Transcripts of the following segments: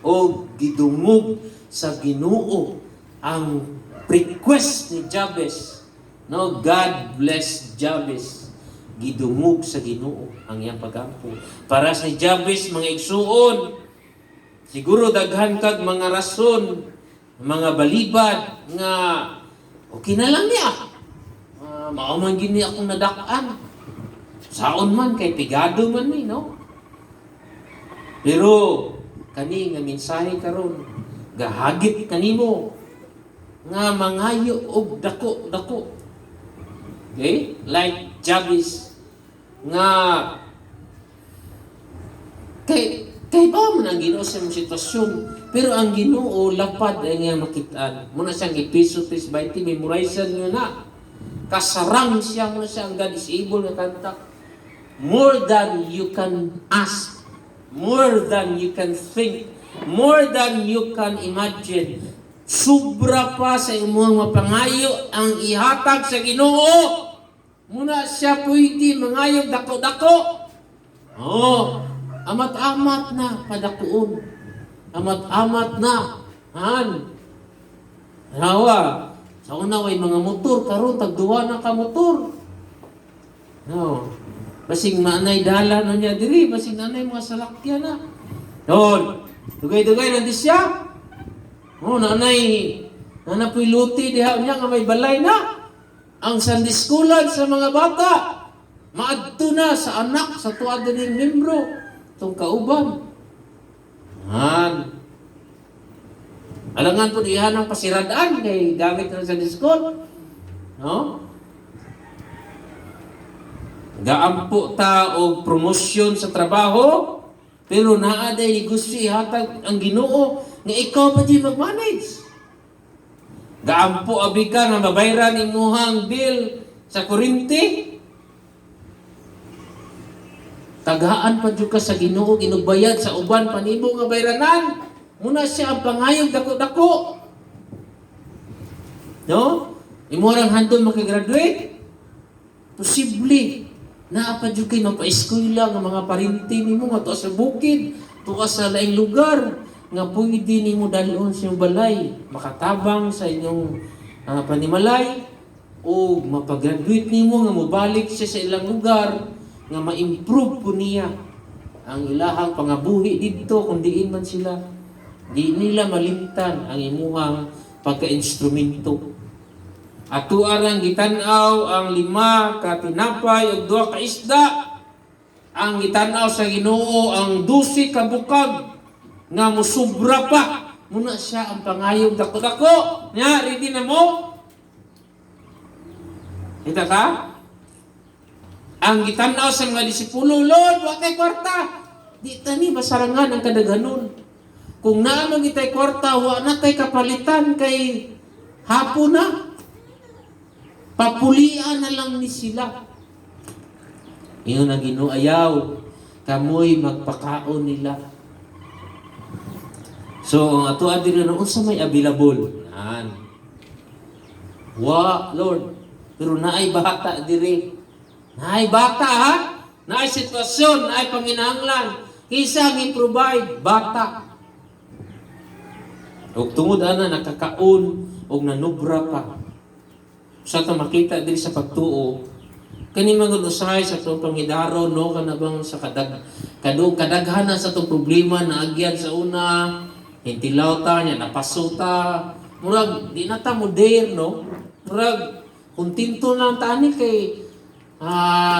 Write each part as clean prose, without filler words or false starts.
O gidungog sa Ginoo ang request ni Jabez. No, God bless Jabez. Gidungog sa Ginoo ang iyang pagampo. Para sa Jabez, mga igsuon, siguro daghan kag mga rason, mga balibad nga okay na lang niya. Mao man gini akong nadak-an. Saon man kay pigado man ni, no? Pero kani nga mensahe karon gahagit kanimo nga mangayo og dako dako. Okay? Like Jabez nga kay ba man ang Ginoo sa imong sitwasyon, pero ang Ginoo lapad ang iyang makitaan. Muna siyang Epeso 3:20, memorize niyo na. Kasarang siya mo siya ang God is able nga kanta. More than you can ask, more than you can think, more than you can imagine. Sobra pa sa imong mapangayo ang ihatag sa Ginoo. Muna siya pwede mangayog dako-dako. Oh, amat-amat na padakuon. Amat-amat na. Han. Hawa. Sa una way mga motor, karon tagduwa na ka motor. No. Basing maanay dala no niya diri, basing nanay mga salakyan na. Don, dugay-dugay nandi siya. Oh, nanay, nana po'y luti diha niya nga may balay na. Ang Sunday schoolan sa mga bata, maadto na sa anak sa tuwa dining membro, itong kauban. Han. Alangan po diha ng pasiradaan kay gamit na sa Sunday school. No? Gaampo ta og promosyon sa trabaho, pero naa day negosyo ihatag ang Ginoo nga ikaw pa di mag-manage. Gaampo abi ka nga mabayran imuhang bill sa kuryente. Tagaan pa jud ka sa Ginoo inugbayad sa uban pa nimo nga bayranan. Muna siya ang pangayog dako-dako. No? Imo rang handom makagraduate. Posible naa pa jud kay mapa-eskwela nga mga parente nimo nga tuwa sa bukid, tuwa sa laing lugar nga pwede nimo dalhon sa inyong balay, makatabang sa inyong panimalay o mapagraduate nimo nga mobalik siya sa ilang lugar nga ma-improve po niya ang ilahang pangabuhi didto kung diin man sila. Di nila malimtan ang imuhang pagka-instrumento. Ato arang gitan-aw ang 5 ka tinapay ug 2 ka isda. Ang gitan-aw sa Ginoo ang 12 ka bukag nga musubra pa. Muna siya ang pangayog dako-dako. Nya, ready na mo? Kita ka? Ang gitan-aw sa mga disipulo, "Lord, wa kay kwarta." Di tani masarangan ang kadaghanon. Kung naa man gitay kwarta, wa na tay kapalitan kay hapon na. Papulian na lang ni sila. Ingon ang Ginoo, "Ayaw, kamoy magpakaon nila." So, ang ato diri na unsa may available? Yan. Wa, Lord. Pero naay bata diri. Naay bata ha? Naay sitwasyon, naay panginahanglan. Kinsa ang i-provide? Bata. Ug tungod ana nakakaon og nanubra pa. Sa ato makita diri sa pagtuo, kani mga usahay sa atong pangidaron, no, kana bang sa kadaghanan sa atong problema na agyan sa una, hintilaw ta nya, napaso ta, murag di na ta mo dare, no, murag kontento na ang tani kay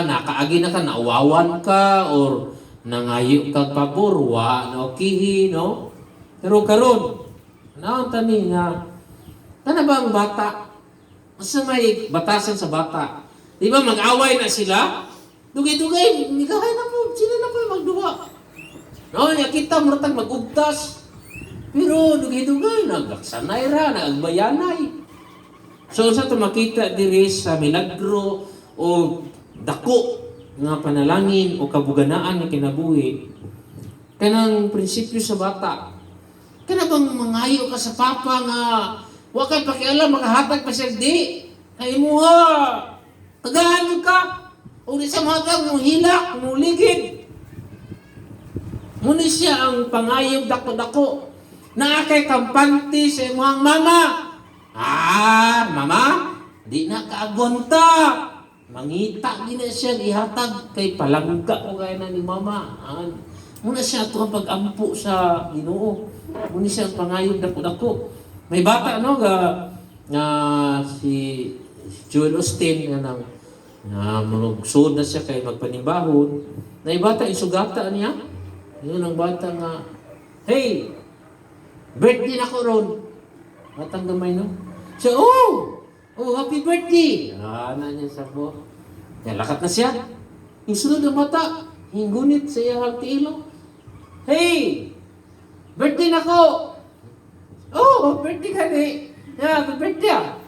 nakaagi na ka, nauwawan ka or nangayo kag pabor, wa na okihi, no? Pero karon naon tani nga kana ba ang bata? Asa may batasan sa bata? Di ba mag-away na sila? Dugay-dugay, migahay na po, sila na po magduwa. No, nya kita muratag mag-ugtas. Pero dugay-dugay, nagsanay ra, nagbayanay. So sa to makita diri sa milagro o dako nga panalangin o kabuganaan nga kinabuhi, kanang prinsipyo sa bata. Kana bang mangayo ka sa papa nga wa kay pakialam makahatag pa siya di kay imuha tagaan jud ka o di sa mahatag mo hilak mo ligid. Muna siya ang pangayog dako-dako. Naa kay kampante sa imong mama. Ah, mama, di na kaagwanta. Mangita gina siya ihatag kay palangga ko kay na ni mama. Ah, muna siya ato ang pag-ampo sa Ginoo. Muna siya ang pangayog dako-dako. May bata, no, ga nga si Joel Osteen nga nang nga magsud na siya kay magpanimbahon. Na bata isugata niya. Yun ang bata nga, "Hey, birthday na ko ron." Batang gamay, no? Siya, Oh, happy birthday!" Ah, na niya sa po. Lakat na siya. Yung sunod ng bata, hinggunit sa iyang tiilo. "Hey, birthday na ko!" "Oh, birthday ka ni. Yeah, happy birthday ah."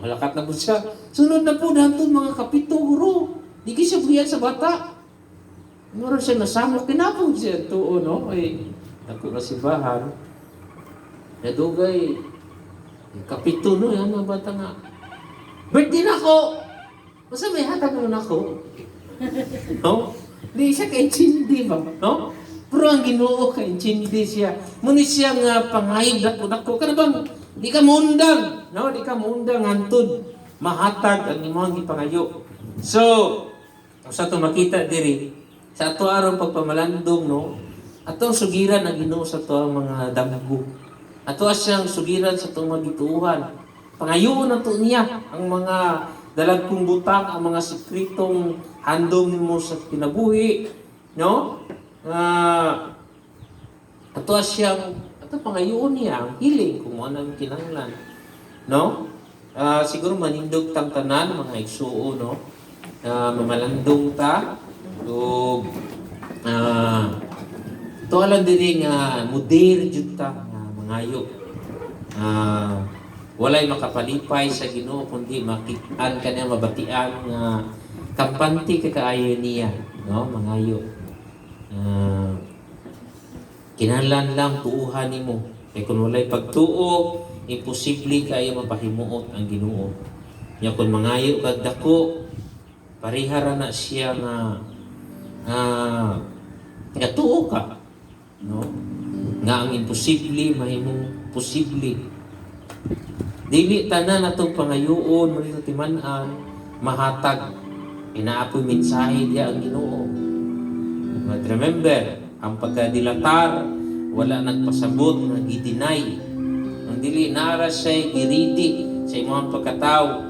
Malakat na po siya. Sunod na po dahil mga 7 guro. Di siya buyan sa bata. Mura siya nasamok, kinapong siya tuo, no? Ay, ako na simbahan. Nadugay, 7, no, yan ang bata nga. "Birthday na ako! Basta may hatag mo na ako." No? Di siya kaintindi ba? No? Pero ang Ginoo, kaintindi siya. Muni siya nga pangayog dako-dako. Kana bang di ka muundang, no? Di ka muundang hantod mahatag ang imong gipangayo. So, sa ato makita diri sa ato aron pagpamalandong, no? Atong sugiran ang Ginoo sa ato ang mga damgo. Ato siyang sugiran sa atong mga gituohan. Pangayoon nato niya ang mga dalagkong butang, ang mga sekretong handom nimo sa kinabuhi, no? Ato siyang ato pangayoon niya ang healing kung ano ang kinahanglan, no? Siguro manindog tang tanan, mga igsuo, no? Mamalandong ta ug tuwa lang diri nga mudir jud ta nga mangayo. Walay makapalipay sa Ginoo kundi makit-an kaniya, mabatian nga kampante ka kaayo niya, no, mangayo. Kinahanglan lang tuuhan nimo. Kay kung walay pagtuo, imposible kayo mapahimuot ang Ginoo. Nya kung mangayo kag dako, pareha ra na siya nga nga tuo ka, no? Nga ang imposible mahimong posible. Dili tanan atong pangayoon mo dito timan-an mahatag. Inaapoy mensahe diya ang Ginoo. But remember, ang pagkadilatar wala nagpasabot nga gi-deny. Ang dili nara siya giridi sa imong pagkatao.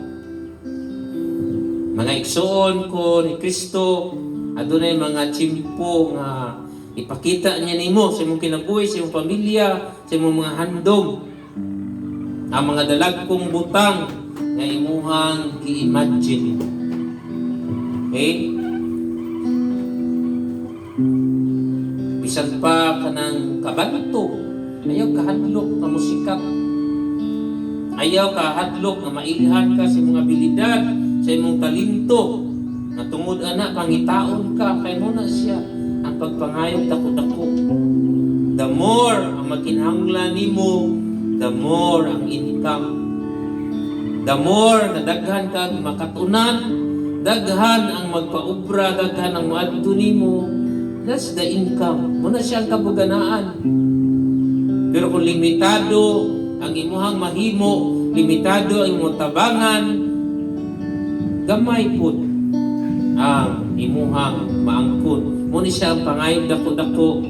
Mga igsuon ko ni Kristo, adunay mga tiyempo nga ipakita niya nimo sa imong kinabuhi, sa imong pamilya, sa imong mga handom. Ang mga dalagkong butang nga imuhang gi-imagine. Okay? Bisan pa kanang kabanto, ayaw kahadlok nga musikat. Ayaw kahadlok nga mailhan ka sa imong abilidad, sa imong talento. Nga tungod ana pangitaon ka kay mo na siya ang pagpangayog dako-dako. The more ang magkinahanglan nimo, the more ang income. The more na daghan kag makatunan, daghan ang magpaubra, daghan ang moadto nimo, that's the income. Muna siya ang kabuganaan. Pero kung limitado ang imuhang mahimo, limitado ang imong tabangan, gamay pud ang imuhang maangkon. Muna siya ang pangayog dako-dako.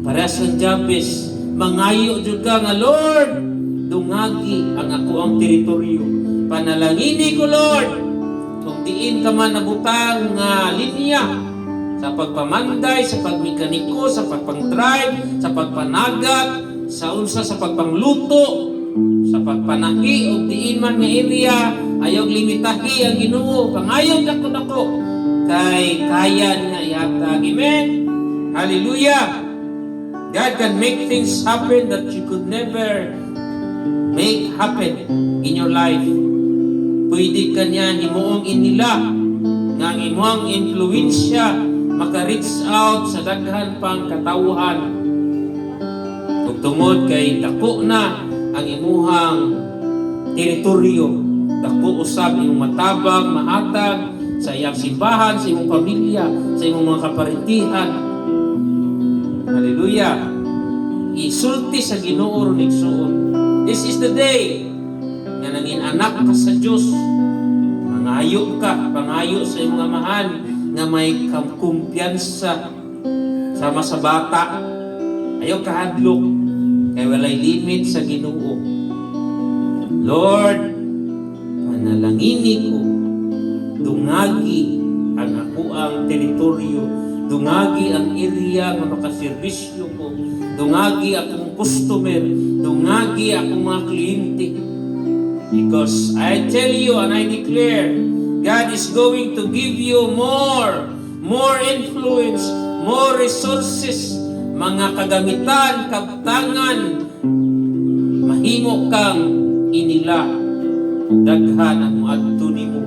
Parehas ang Jabez, mangayo jud ka nga, "Lord, dungagi ang ako ang teritoryo. Panalangini ko, Lord, kung diin ka man nabutang nga linya sa pagpamanday, sa pagmekaniko, sa pagpang-drive, sa pagpanagat, sa unsa, sa pagpangluto, sa pagpanahi o diin man nga area, ayaw limitahi ang Ginoo, pangayog dako-dako kay kaya nga ihatag." Amen. Hallelujah. God can make things happen that you could never make happen in your life. Pwede ka niya himuong inila nga ang imong impluensya maka-reach out sa daghan pang katawhan. Ug tungod kay dako na ang imuhang teritoryo, dako usab imong matabang, mahatag sa iyang simbahan, sa imong pamilya, sa imong mga kaparentihan. Hallelujah. Isulti sa Ginoo ron, igsuon. This is the day nga nangin anak ka sa Dios. Mangayo ka, pangayo sa imong amahan nga may kumpiyansa sama sa bata. Ayaw kahadlok kay walay limit sa Ginoo. Lord, panalangini ko, dungagi ang akoang teritoryo, dungagi ang area nga makaserbisyo ko, dungagi akong customer, dungagi akong mga kliyente. Because I tell you and I declare, God is going to give you more, more influence, more resources, mga kagamitan, kabtangan, mahimo kang inila. Daghan ang moadto nimo.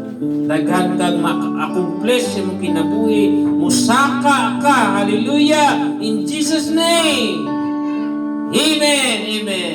Daghan kang maka-accomplish sa imong kinabuhi. Musaka ka. Hallelujah. In Jesus' name. Amen. Amen.